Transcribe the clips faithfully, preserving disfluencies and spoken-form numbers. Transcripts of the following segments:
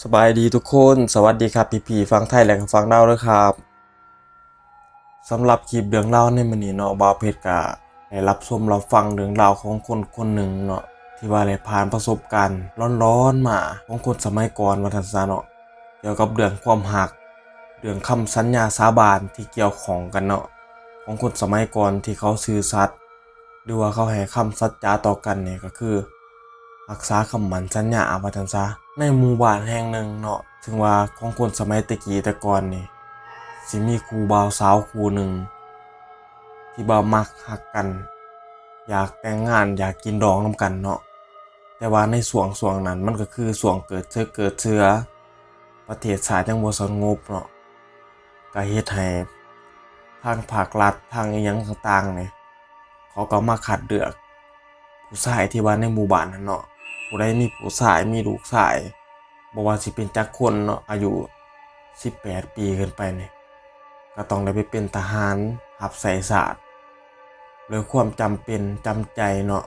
สบายดีทุกคน สวัสดีครับพี่ๆฝั่งไทยและก็ฝั่งลาวด้วยครับ สำหรับคลิปเรื่องราวในมื้อนี้เนาะ บ่าวเพชรก็ได้รับชมรับฟังเรื่องราวของคนคนหนึ่งเนาะ ที่ว่าได้ผ่านประสบการณ์หลอนๆมาของคนสมัยก่อนว่าซั่นซะเนาะ เกี่ยวกับเรื่องความฮัก เรื่องคำสัญญาสาบานที่เกี่ยวข้องกันเนาะ ของคนสมัยก่อนที่เขาซื่อสัตย์ หรือว่าเขาให้คำสัจจะต่อกันนี่ก็คือ รักษาคำมั่นสัญญาว่าซั่นซะ ในหมู่บ้านแห่งหนึ่งเนาะ ซึ่งว่าของคนสมัยแต่กี้แต่ก่อนนี่ สิมีคู่บ่าวสาวคู่หนึ่ง ที่บ่ามักฮักกัน อยากแต่งงาน อยากกินดองนำกันเนาะ แต่ว่าในช่วงช่วงนั้นมันก็คือช่วงเกิดเซิกเกิดเสื้อ ประเทศชาติยังบ่สงบเนาะ ก็เฮ็ดให้ทางภาครัฐ ทางอิหยังต่างๆนี่ เขาก็มาคัดเลือกผู้ชายที่ว่าในหมู่บ้านนั้นเนาะ ผู้ใดมีผู้ชาย มีลูกชาย บ่ว่าสิเป็นจักคนเนาะ อายุสิบแปดปีขึ้นไปนี่ ก็ต้องได้ไปเป็นทหารรับใช้ชาติ ด้วยความจำเป็นจำใจเนาะ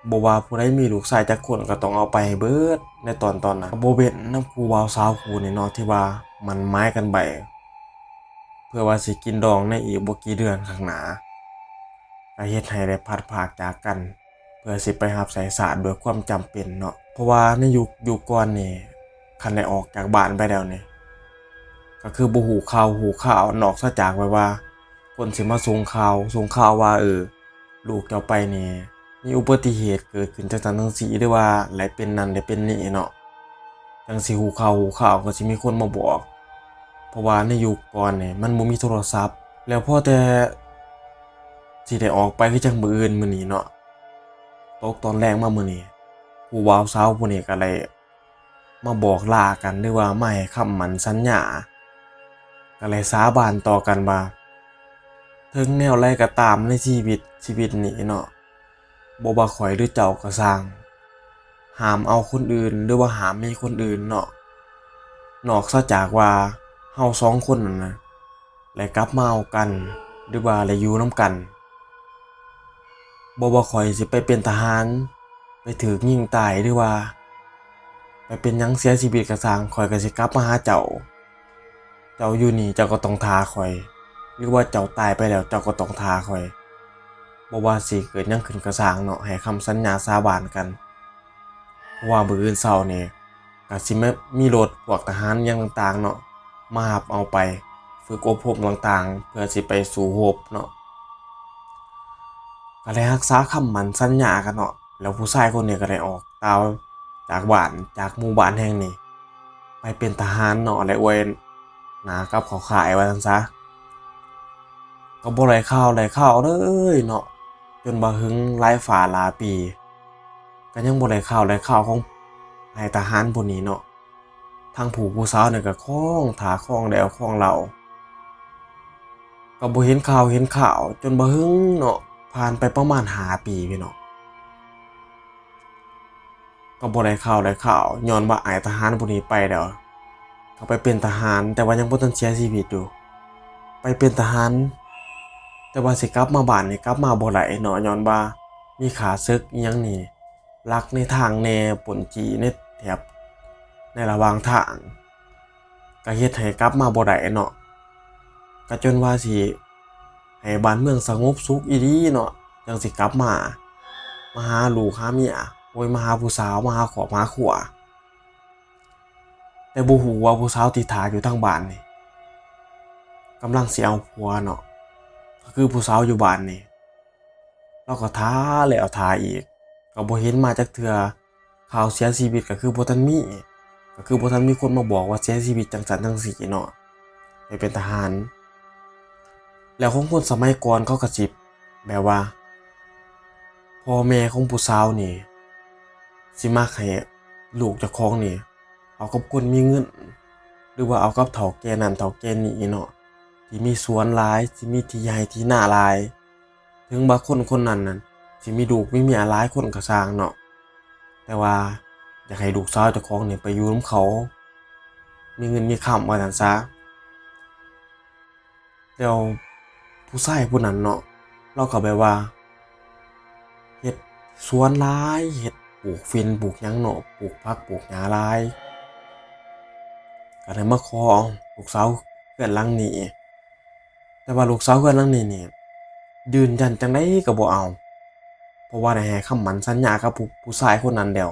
บ่ว่าผู้ใดมีลูกชายจักคนก็ต้องเอาไปให้เบิดในตอนตอนนั้น บ่เว้นนำคู่บ่าวสาวคู่นี้เนาะ ที่ว่าหมั้นหมายกันไว้ เพื่อว่าสิกินดองในอีกบ่กี่เดือนข้างหน้า ก็เฮ็ดให้ได้พลัดพรากจากกัน เพื่อสิไปรับใช้ชาติด้วยความจำเป็นเนาะ เพราะว่าในยุค ยุคก่อนนี่ คันได้ออกจากบ้านไปแล้วนี่ ก็คือบ่ฮู้ข่าวฮู้ข่าวนอกเสียจากแบบว่า คนสิมาส่งข่าว ส่งข่าวว่า เออ ลูกเจ้าไปนี่ มีอุบัติเหตุเกิดขึ้นจังซั่นจังซี่ หรือว่าได้เป็นนั่นได้เป็นนี่เนาะ จังสิฮู้ข่าวฮู้ข่าวก็สิมีคนมาบอก เพราะว่าในยุคก่อนนี่มันบ่มีโทรศัพท์ แล้วพอแต่สิได้ออกไปคือจังมื้ออื่นมื้อนี้เนาะ ตกตอนแลงมามื้อนี้ ผู้บ่าวสาวผู้นี้ก็ได้มาบอกลากัน หรือว่ามาให้คำมั่นสัญญา ก็ได้สาบานต่อกันว่า ถึงแนวใดก็ตามในชีวิต ชีวิตนี้เนาะ บ่ว่าข้อยหรือเจ้าก็ซ่าง ห้ามเอาคนอื่น หรือว่าห้ามมีคนอื่นเนาะ นอกเสียจากว่าเฮาสองคนนั่นนะ ได้กลับมาเอากัน หรือว่าได้อยู่นำกัน บ่ว่าข้อยสิไปเป็นทหาร ไปถูกยิงตาย หรือว่าไปเป็นหยังเสียชีวิตก็ซ่าง ข้อยก็สิกลับมาหาเจ้า เจ้าอยู่นี่เจ้าก็ต้องท่าข้อย หรือว่าเจ้าตายไปแล้วเจ้าก็ต้องท่าข้อย บ่ว่าสิเกิดหยังขึ้นก็ซ่างเนาะ ให้คำสัญญาสาบานกัน เพราะว่ามื้ออื่นเช้านี่ก็สิมามีรถพวกทหารหยังต่างๆเนาะ มารับเอาไปฝึกอบรมต่างๆ เพื่อสิไปสู้รบเนาะ ก็ได้รักษาคำมั่นสัญญากันเนาะ แล้วผู้ชายคนนี้ก็ได้ออกตาวจากบ้าน จากหมู่บ้านแห่งนี้ ไปเป็นทหารเนาะ และอวยหน้ากับเขาค่ายว่าซั่นซะ ก็บ่ได้ข่าวได้ข่าวเลยเนาะ จนบ่าหึงหลายฟ้าหลายปี ก็ยังบ่ได้ข่าวได้ข่าวของนายทหารผู้นี้เนาะ ทางผู้ผู้สาวนี่ก็คองท่าคองแดวคองเหล่า ก็บ่เห็นข่าวเห็นข่าว จนบ่าหึงเนาะ ผ่านไปประมาณห้าปีพี่น้อง ก็บ่ได้ข่าวได้ข่าว ย้อนว่าอ้ายทหารผู้นี้ไปแล้ว เขาไปเป็นทหาร แต่ว่ายังบ่ทันเสียชีวิตอยู่ ไปเป็นทหาร แต่ว่าสิกลับมาบ้านนี่กลับมาบ่ได้เนาะ ย้อนว่ามีข้าศึกอิหยังนี่ ลักในทางแหน่ ปล้นจี้ในแถบ ในระหว่างทาง ก็เฮ็ดให้กลับมาบ่ได้เนาะ ก็จนว่าสิให้บ้านเมืองสงบสุขอีหลีเนาะ จังสิกลับมา มาหาลูกหาเมีย โอ้ย มาหาผู้สาว มาหาครอบหาครัว แต่บ่ฮู้ว่าผู้สาวที่ท่าอยู่ทางบ้านนี่ กำลังสิเอาผัวเนาะ ก็คือผู้สาวอยู่บ้านนี่ ลาวก็ท่าแล้วท่าอีก ก็บ่เห็นมาจักเทื่อ ข่าวเสียชีวิตก็คือบ่ทันมี ก็คือบ่ทันมีคนมาบอกว่าเสียชีวิตจังซั่นจังซี้เนาะ ไปเป็นทหาร แล้วของคนสมัยก่อนเขาก็สิแบบว่า พ่อแม่ของผู้สาวนี่ สิมักให้ลูกเจ้าของนี่ เอากับคนมีเงิน หรือว่าเอากับเฒ่าแก่นั้นเฒ่าแก่นี้เนาะ ที่มีสวนหลาย ที่มีที่ไฮ่ที่นาหลาย ถึงว่าคนคนนั้นนั่นสิมีลูกมีเมียหลายคนก็ซ่างเนาะ แต่ว่าอยากให้ลูกสาวเจ้าของนี่ไปอยู่นำเขา มีเงินมีคำว่าซั่นซะ แล้วผู้ชายผู้นั้นเนาะ ลาวก็แบบว่า เฮ็ดสวนหลาย เฮ็ดปลูกฝิ่นปลูกหยังเนาะ ปลูกผักปลูกหญ้าหลาย ก็เลยมาขอเอาลูกสาวเฮือนหลังนี้ แต่ว่าลูกสาวเฮือนหลังนี้นี่ยืนยันจั่งใดก็บ่เอา เพราะว่าได้ให้คำมั่นสัญญากับผู้ผู้ชายคนนั้นแล้ว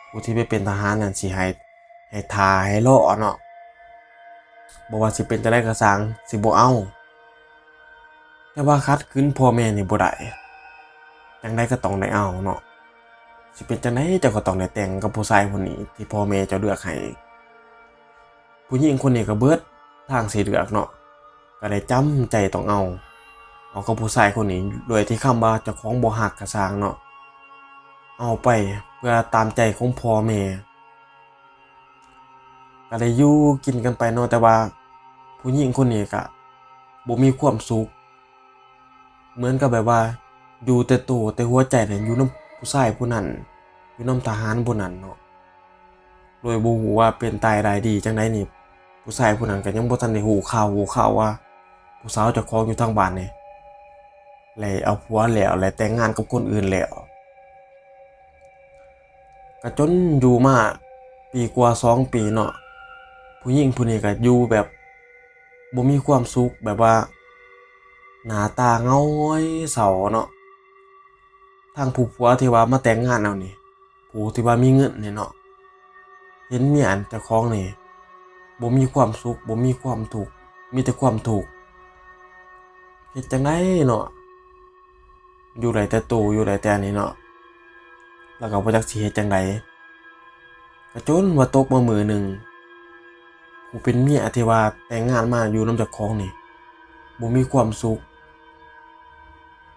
ผู้ที่ไปเป็นทหารนั่นสิให้ให้ท่าให้รอเนาะ บ่ว่าสิเป็นจั่งใดก็ซ่าง สิบ่เอา แต่ว่าขัดขืนพ่อแม่นี่บ่ได้ จั่งใดก็ต้องได้เอาเนาะ สิเป็นจั่งใดเจ้าก็ต้องได้แต่งกับผู้ชายผู้นี้ที่พ่อแม่เจ้าเลือกให้ ผู้หญิงคนนี้ก็เบิดทางสิเลือกเนาะ ก็ได้จำใจต้องเอา เอากับผู้ชายคนนี้ โดยที่คำว่าเจ้าของบ่ฮักก็ซ่างเนาะ เอาไปเพื่อตามใจของพ่อแม่ ก็ได้อยู่กินกันไปเนาะ แต่ว่าผู้หญิงคนนี้ก็บ่มีความสุข เหมือนกับแบบว่าอยู่แต่โตแต่หัวใจเนี่ยอยู่นำผู้ชายผู้นั้น อยู่นำทหารผู้นั้นเนาะ โดยบ่ฮู้ว่าเป็นตายร้ายดีจั่งใดนี่ ผู้ชายผู้นั้นก็ยังบ่ทันได้ฮู้ข่าวฮู้ข่าวว่า ผู้สาวเจ้าของอยู่ทางบ้านนี่ ได้เอาผัวแล้ว และแต่งงานกับคนอื่นแล้ว ก็จนอยู่มาปีกว่าสองปีเนาะ ผู้หญิงผู้นี้ก็อยู่แบบบ่มีความสุข แบบว่าหน้าตาเหงาหงอยเศร้าเนาะ ทางผู้ผัวที่ว่ามาแต่งงานเอานี่ ผู้ที่ว่ามีเงินนี่เนาะ เห็นเมียอันเจ้าของนี่บ่มีความสุข บ่มีความทุกข์ มีแต่ความทุกข์ เฮ็ดจั่งใดเนาะ อยู่ได้แต่โต อยู่ได้แต่อันนี้เนาะ แล้วก็บ่จักสิเฮ็ดจั่งใด ก็จนว่าตกมามื้อหนึ่ง ผู้เป็นเมียที่ว่าแต่งงานมาอยู่นำเจ้าของนี่ บ่มีความสุข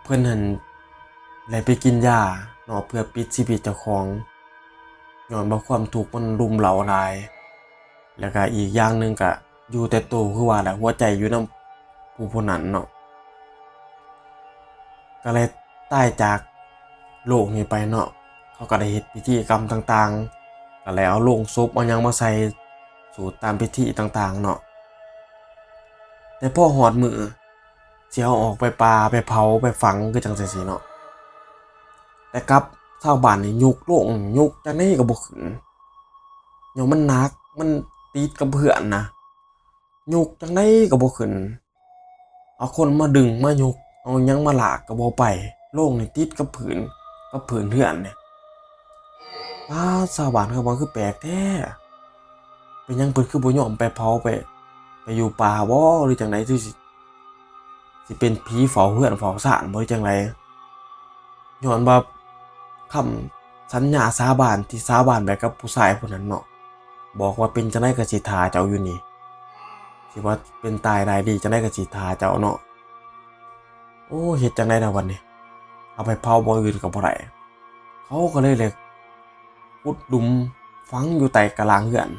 เพิ่นหั่นได้ไปกินยาเนาะ เพื่อปิดชีวิตเจ้าของ ย้อนว่าความทุกข์มันรุมเร้าหลาย แล้วก็อีกอย่างหนึ่งก็อยู่แต่โต คือว่าแหละ หัวใจอยู่นำผู้ผู้นั้นเนาะ ก็เลยตายจากโลกนี้ไปเนาะ เขาก็ได้เฮ็ดพิธีกรรมต่างๆ ก็เลยเอาโลงศพเอาหยังมาใส่สูตรตามพิธีต่างๆเนาะ แต่พอฮอดมื้อสิเอาออกไปป่าไปเผาไปฝังคือจั่งซี้เนาะ แต่กลับชาวบ้านนี่ยกโลง ยกจั่งใดก็บ่ขึ้น ย้อนมันหนัก มันติดกับเฮือนนะ ยกจั่งใดก็บ่ขึ้น เอาคนมาดึงมายก เอาหยังมาลากก็บ่ไป โลงนี่ติดกับพื้น กับพื้นเฮือนเนี่ย ป๊าด ชาวบ้านเขาว่าคือแปลกแท้ เป็นหยังเพิ่นคือบ่ยอมไปเผาไป ไปอยู่ป่าบ่ หรือจั่งใด คือสิ สิเป็นผีเฝ้าเฮือนเฝ้าซานบ่ หรือจั่งใด ย้อนว่าคำสัญญาสาบานที่สาบานไว้กับผู้ชายผู้นั้นเนาะ บอกว่าเป็นจั่งใดก็สิท่าเจ้าอยู่นี่ สิว่าเป็นตายได้ดีจั่งใดก็สิท่าเจ้าเนาะ โอ้ เฮ็ดจั่งใดล่ะบัดนี้ เอาไปเผาบ่อนอื่นก็บ่ได้ เขาก็เลยเลยขุดหลุมฝังอยู่ใต้กะลางเฮือน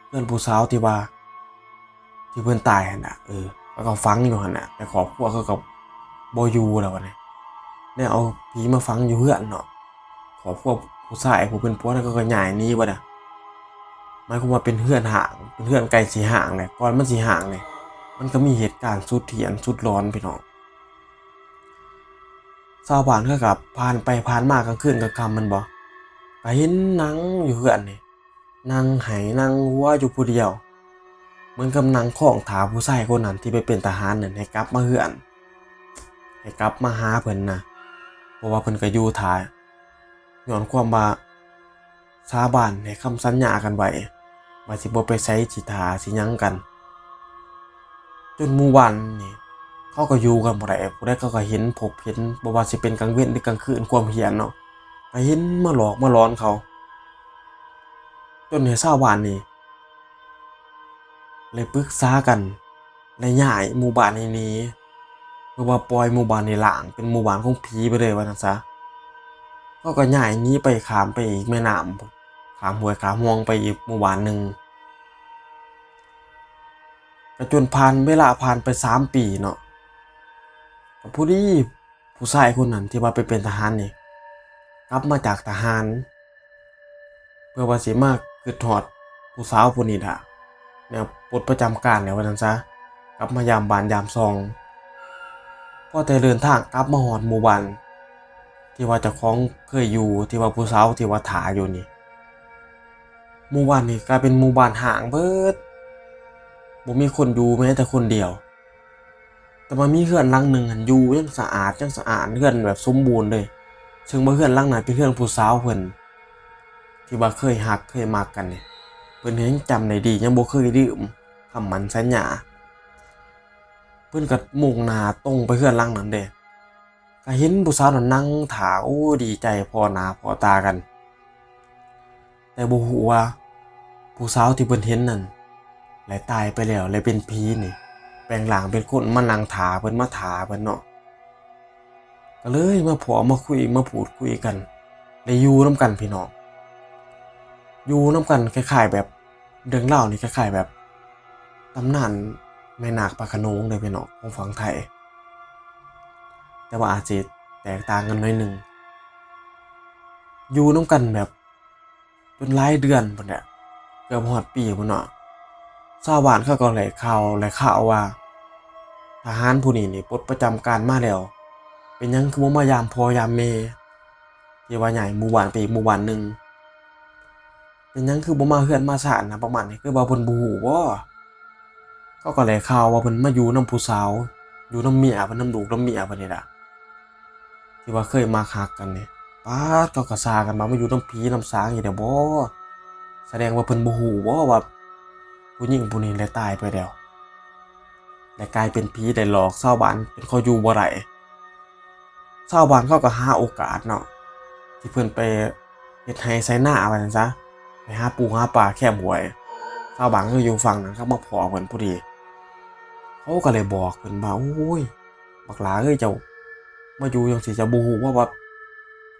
เฮือนผู้สาวที่ว่า ที่เพิ่นตายหั่นน่ะ เออ แล้วก็ฝังอยู่หั่นน่ะ แต่ครอบครัวเขาก็บ่อยู่แล้วบัดนี้ แนวเอาผีมาฝังอยู่เฮือนเนาะ ครอบครัวผู้ชายผู้เป็นผัวนั่นเขาก็ย้ายหนีบัดน่ะ หมายความว่าเป็นเฮือนฮ้าง เป็นเฮือนใกล้สิฮ้างแหละ ก่อนมันสิฮ้างนี่ มันก็มีเหตุการณ์สุดเฮี้ยนสุดหลอนพี่น้อง ชาวบ้านเขาก็ผ่านไปผ่านมากลางคืนกลางค่ำแม่นบ่ ก็เห็นนั่งอยู่เฮือนนี่ นั่งไห้นั่งหัวอยู่ผู้เดียว เหมือนกับนั่งคองท่าผู้ชายคนนั้นที่ไปเป็นทหารนั่นให้กลับมาเฮือน ให้กลับมาหาเพิ่นนะ เพราะว่าเพิ่นก็อยู่ท่า ย้อนความว่าสาบานให้คำสัญญากันไว้ ว่าสิบ่ไปไส สิท่าสิหยังกัน จนหมู่บ้านนี่ เขาก็อยู่กันบ่ได้ ผู้ใดเขาก็เห็นพบเห็น บ่ว่าสิเป็นกลางเว็นหรือกลางคืน ความเฮี้ยนเนาะ ก็เห็นมาหลอกมาหลอนเขา จนให้ชาวบ้านนี่ เลยปรึกษากัน เลยย้ายหมู่บ้านนี้หนี เพื่อว่าปล่อยหมู่บ้านนี้ร้าง เป็นหมู่บ้านของผีไปเลยว่าซั่นซะ เขาก็ย้ายหนีไปข้ามไปอีกแม่น้ำ ข้ามห้วยข้ามห่วงไปอีกหมู่บ้านหนึ่ง ก็จนผ่านเวลาผ่านไปสามปีเนาะ ก็พอดีผู้ชายคนนั้นที่ว่าไปเป็นทหารนี่ กลับมาจากทหาร เพื่อว่าสิมาคิดฮอดผู้สาวผู้นี้ล่ะ แนวปลดประจำการเนี่ยว่าซั่นซะ กลับมายามบ้านยามซอง พอแต่เดินทางกลับมาฮอดหมู่บ้าน ที่ว่าเจ้าของเคยอยู่ ที่ว่าผู้สาวที่ว่าท่าอยู่นี่ หมู่บ้านนี่กลายเป็นหมู่บ้านฮ้างเบิด บ่มีคนอยู่แม้แต่คนเดียว แต่ว่ามีเฮือนหลังหนึ่งหั้นอยู่ยังสะอาดยังสะอาด เฮือนแบบสมบูรณ์เลย ซึ่งว่าเฮือนหลังนั้นเป็นเฮือนผู้สาวเพิ่น ที่ว่าเคยฮักเคยมักกันนี่ เพิ่นยังจำได้ดี ยังบ่เคยลืมคำมั่นสัญญา เพิ่นก็มุ่งหน้าตรงไปเฮือนหลังนั้นเด้ ก็เห็นผู้สาวนั้นนั่งท่า โอ้ ดีใจพ้อหน้าพ้อตากัน แต่บ่ฮู้ว่าผู้สาวที่เพิ่นเห็นนั่น และตายไปแล้ว และเป็นผีนี่ แปลงร่างเป็นคนมานั่งท่าเพิ่น มาท่าเพิ่นเนาะ ก็เลยมาพ้อมาคุยมาพูดคุยกัน ได้อยู่นำกันพี่น้อง อยู่นำกันคล้ายๆแบบ เรื่องราวนี่คล้ายๆแบบตำนานแม่นาคพระโขนงเลยพี่น้อง ของฝั่งไทย แต่ว่าอาจสิแตกต่างกันหน่อยหนึ่ง อยู่นำกันแบบจนหลายเดือนพุ้นแหละ เกือบฮอดปีพุ้นเนาะ ชาวบ้านเขาก็ได้ข่าว ได้ข่าวว่า ทหารผู้นี้นี่ปลดประจำการมาแล้ว เป็นหยังคือบ่มายามพ่อยามแม่ ที่ว่าย้ายหมู่บ้านไปอีกหมู่บ้านหนึ่ง เป็นหยังคือบ่มาเฮือนมาซานนะ ประมาณนี้ คือว่าเพิ่นบ่ฮู้บ่ เขาก็ได้ข่าวว่าเพิ่นมาอยู่นำผู้สาว อยู่นำเมียเพิ่น นำลูกนำเมียเพิ่นนี่ล่ะ ที่ว่าเคยมักฮักกันนี่ ป๊าด เขาก็ซ่ากันว่ามาอยู่นำผีนำสางอีกแล้วบ่ แสดงว่าเพิ่นบ่ฮู้บ่ว่า ผู้หญิงผู้นี้ได้ตายไปแล้ว และกลายเป็นผีได้หลอกชาวบ้านจนเขาอยู่บ่ได้ ชาวบ้านเขาก็หาโอกาสเนาะ ที่เพิ่นไปเฮ็ดไร่ไถนาว่าซั่นซะ ไปหาปูหาปลาแคมห้วย ชาวบ้านก็อยู่ฝั่งนั้น เขามาพ้อเพิ่นพอดี เขาก็เลยบอกเพิ่นว่า โอ้ย บักหล้าเอ้ย เจ้ามาอยู่จั่งซี้ เจ้าบ่ฮู้ว่า ว่า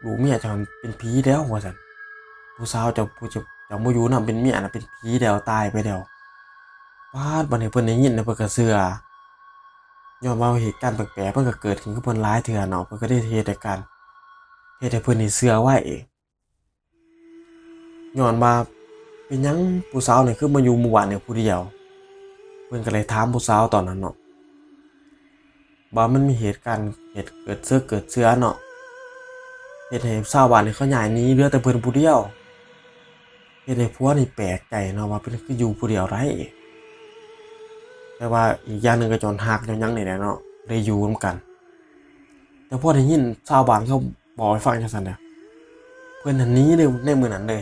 ลูกเมียเจ้าเป็นผีแล้วว่าซั่น ผู้สาวเจ้า ผู้เจ้า เจ้ามาอยู่นำเป็นเมียน่ะเป็นผีแล้ว ตายไปแล้ว ป๊าด บัดนี้เพิ่นได้ยินแล้วเพิ่นก็เชื่อ ย้อนว่าเหตุการณ์แปลกๆมันก็เกิดขึ้นกับเพิ่นหลายเทื่อเนาะ เพิ่นก็ได้เฮ็ดให้การ เฮ็ดให้เพิ่นนี่เชื่อไว้ ย้อนว่าเป็นหยังผู้สาวนี่คือมาอยู่หมู่บ้านนี่ผู้เดียว เพิ่นก็เลยถามผู้สาวตอนนั้นเนาะ ว่ามันมีเหตุการณ์ เหตุเกิดเซิกเกิดเสือเนาะ เฮ็ดให้ชาวบ้านนี่เขาย้ายหนี เหลือแต่เพิ่นผู้เดียว เฮ็ดให้ผัวนี่แปลกใจเนาะ ว่าเพิ่นคืออยู่ผู้เดียวได้ แต่ว่าอีกอย่างหนึ่งก็ย้อนฮักย้อนหยังนี่แหละเนาะ ได้อยู่นำกัน แต่พอได้ยินชาวบ้านเขาบอกให้ฟังจั่งซั้นน่ะ เพิ่นหั้นหนีเลยในมื้อนั้นเลย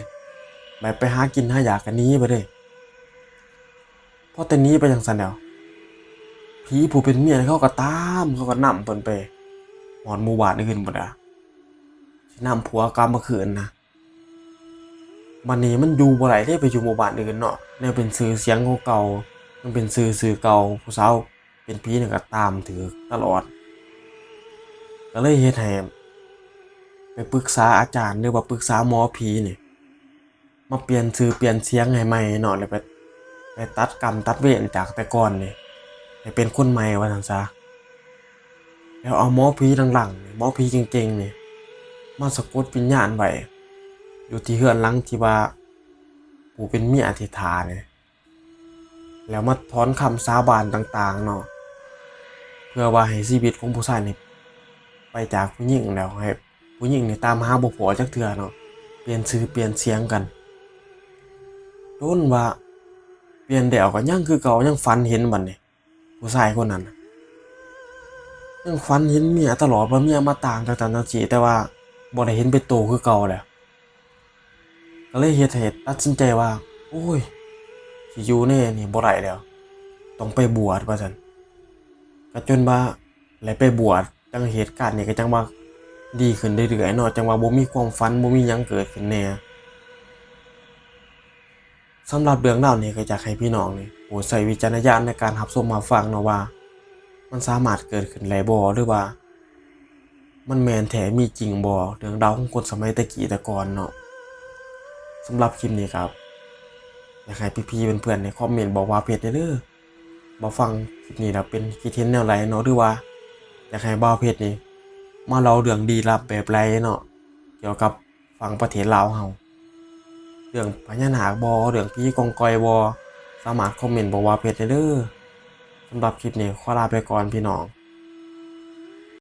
แบบไปหากินหาอยากก็หนีไปเลย พอแต่หนีไปจั่งซั้นแล้ว ผีผู้เป็นเมียเขาก็ตาม เขาก็นำเพิ่นไปฮอดหมู่บ้านอื่นพุ้นน่ะ สินำผัวกลับมาคืนนะ บัดนี้มันอยู่บ่ได้เด้ ไปอยู่หมู่บ้านอื่นเนาะ แนวเป็นชื่อเสียงของเก่า มันเป็นชื่อ ชื่อเก่า ผู้สาวเป็นผีนี่ก็ตามถืกตลอด ก็เลยเฮ็ดให้ไปปรึกษาอาจารย์ หรือว่าปรึกษาหมอผีนี่ มาเปลี่ยนชื่อเปลี่ยนเสียงให้ใหม่เนาะ แล้วไป ไปตัดกรรมตัดเวรจากแต่ก่อนนี่ ให้เป็นคนใหม่ว่าซั่นซะ แล้วเอาหมอผีดังๆนี่ หมอผีเก่งๆนี่ มาสะกดวิญญาณไว้ อยู่ที่เฮือนหลังที่ว่า ผู้เป็นเมียที่ท่านี่ แล้วมาถอนคำสาบานต่างๆเนาะ เพื่อว่าให้ชีวิตของผู้ชายนี่ไปจากผู้หญิง แล้วให้ผู้หญิงนี่ตามหาบ่พ้อจักเทื่อเนาะ เปลี่ยนชื่อเปลี่ยนเสียงกัน จนว่าเปลี่ยนแล้วก็ยังคือเก่า ยังฝันเห็นบัดนี้ ผู้ชายคนนั้นน่ะ ยังฝันเห็นเมียตลอด ว่าเมียมาตามจั่งซั้นจั่งซี้ แต่ว่าบ่ได้เห็นเป็นโตคือเก่าแล้ว ก็เลยเฮ็ดให้ตัดสินใจว่า โอ้ย สิอยู่ในนี่บ่ได้แล้ว ต้องไปบวชว่าซั่น ก็จนว่าได้ไปบวช จั่งเหตุการณ์นี่ก็จั่งว่าดีขึ้นเรื่อยๆเนาะ จั่งว่าบ่มีความฝัน บ่มีหยังเกิดขึ้นแน่ สำหรับเรื่องราวนี้ก็อยากให้พี่น้องนี่โปรดใช้วิจารณญาณในการรับชมรับฟังเนาะ ว่ามันสามารถเกิดขึ้นได้บ่ หรือว่ามันแม่นแท้มีจริงบ่ เรื่องราวของคนสมัยแต่กี้แต่ก่อนเนาะ สำหรับคลิปนี้ครับ อยากให้พี่ๆเพื่อนๆในคอมเมนต์บอกว่าเพชรเด้อ บ่าวฟังคลิปนี้แล้วเป็นคิดเห็นแนวใดเนาะ หรือว่าอยากให้บ่าวเพชรนี่มาเล่าเรื่องลี้ลับแบบใดเนาะ เกี่ยวกับฝั่งประเทศลาวเฮา เรื่องพญานาคบ่ เรื่องผีกองกอยบ่ สามารถคอมเมนต์บอกว่าเพชรได้เด้อ สำหรับคลิปนี้ขอลาไปก่อนพี่น้อง